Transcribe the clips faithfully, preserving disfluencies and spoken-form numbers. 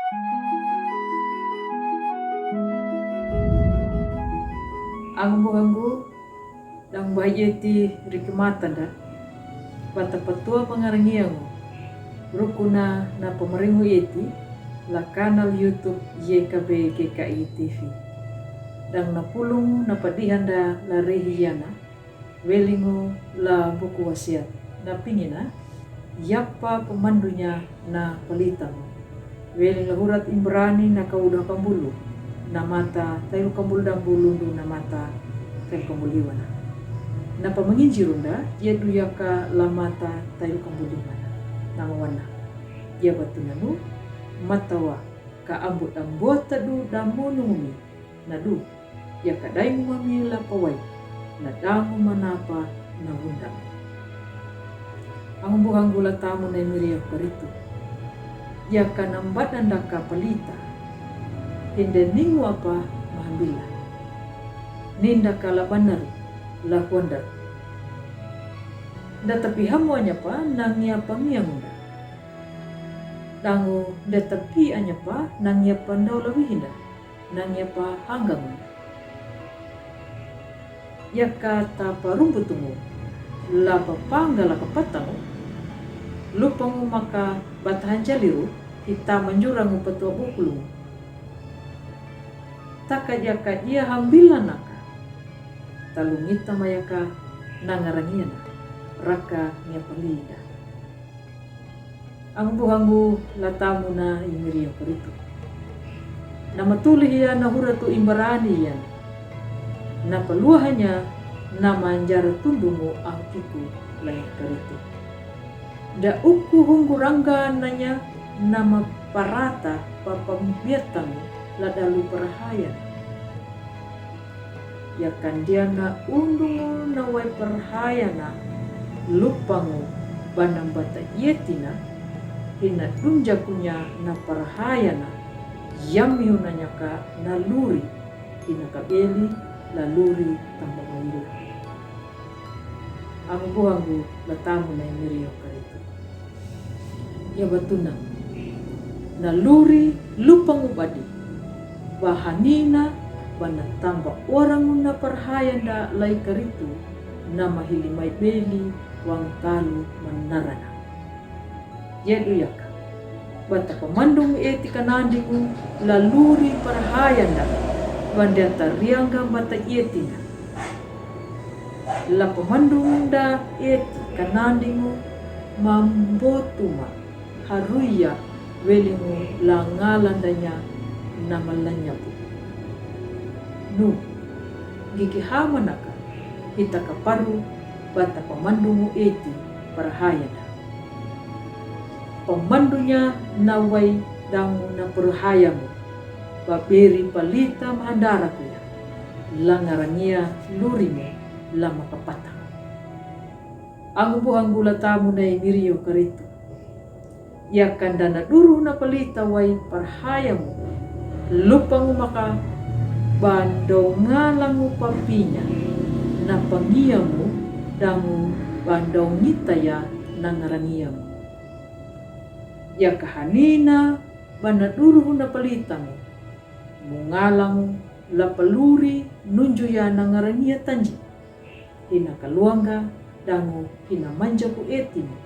Angbu hanggu dang bahagia ti riki matanda, bata patua pangarangiangu, rukuna na pamaringu eti, la kanal YouTube Y K B G K I T V. Dang na pulung na padihanda la rehi yana, welingu la buku wasiat, na pingina, yapa pamandunya na palitamu. Weling la hurat Imbrani na kauda kambulu, na mata tailu kambulu dang bulundu na mata tailu kambulu iwana. Na pamanginjirunda, yedu yaka la mata tailu kambulu iwana. Na mawana. Yabatunanu, matawa, ka ambu dang bota du dang monungumi. Nadu, yaka daingu mami la pawai, na dangu manapa na wunda. Angbu hanggu la tamu na imiri ya karitu. Yaka nambadanda ka palita. Hinde ningu apa mahambila. Ninda ka la banaru, la huandaru. Nda tapi hamu anyapa nangia pangiangunda. Dangu nda tapi anyapa nangia pandau la wihinda. Nangia pa hangga ngunda. Yaka ta parumbutungu, la papangga la kapatangu, lupangu maka batahan jaliru, hita manjurangu patua bukulungu. Taka yaka dia hambilanaka, talungita mayaka nangarangiana, raka ngia palida. Angbu hanggu la tamu na imiri ya karitu. Na matuli hiya na huratu Imbarani yana. Na paluahanya na manjara tundungu angkiku la karitu. Da uku hunggu rangga nanya na maparata papambiatamu la dalu parahaya. Yakandiana undungu na wai parhayana, lupangu banambata ietina, hina dunjakunya na parhayana, yamiunanyaka na luri, hina kabeli la luri tamba maila. Angbu hanggu la tamu na imiri ya karitu. Yabatuna. Na luri lupangu badi. Bahanina bana tamba orangu na parhayanda la karitu na mahili mai beli wang talu manarana. Yedu yaka. Bata pamandung eti kanandingu la luri parhayanda banda tarianga bata ietina. La pamandung da eti kanandingu mambotuma haruya welingu la ngalandanya na malanyapu. Nu, giki hamanaka, hita kaparu bata pamandungu eti parhayanda. Pamandunya na wai dangu na parhayamu, baberi palita mahandarakuya, langarangia lurimu la makapata. Angbu hanggu la tamu na imiri ya karitu. Yakanda na duru na palita wai parhayamu. Lupangu maka bandau ngalangu papinya. Na pangiamu dangu bandau ngitaya na ngarangiamu. Yakahanina bana duru na palitamu. Mungalangu la paluri nunjuya na ngarangia tanji. Hina kaluanga dangu hina manjaku etimu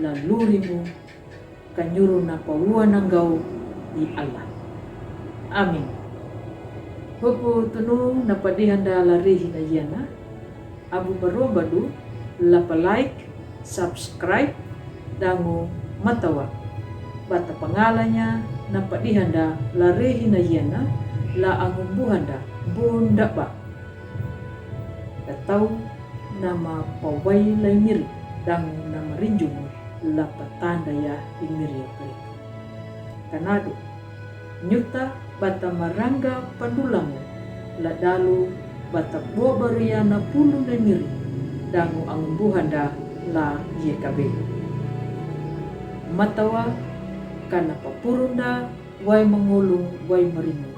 la lurimu kanyuru na paua nanggau di Allah. Amin. Hupu tunu na padihanda la rihina yana. Abu barombadu la pa like, subscribe, dangu matawa. Bata pangalanya na padihanda la rihina yana la angumbuhanda bunda ba. Katau nama pawai la imiri dangu nama rinjung la patanda ya imiri ya karitu. Kanadu, nyuta bata marangga pandulangu la dalu bata bobaria na pulu na imiri dangu angumbuhanda la yekabe. Matawa kana papurunda wai mangulung wai maringu.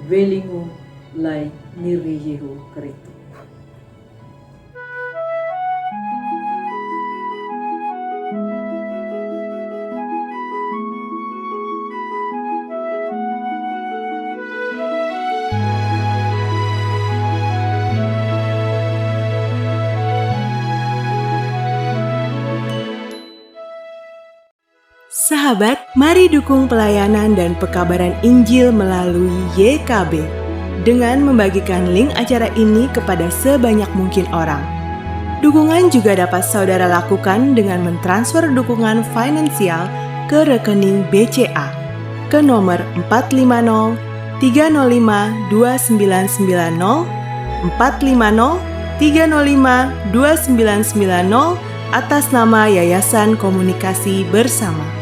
Welingu lai niri Yehu karitu. Sahabat, mari dukung pelayanan dan pekabaran Injil melalui Y K B dengan membagikan link acara ini kepada sebanyak mungkin orang. Dukungan juga dapat saudara lakukan dengan mentransfer dukungan finansial ke rekening B C A ke nomor empat lima nol tiga nol lima dua sembilan sembilan nol, empat lima nol tiga nol lima dua sembilan sembilan nol, atas nama Yayasan Komunikasi Bersama.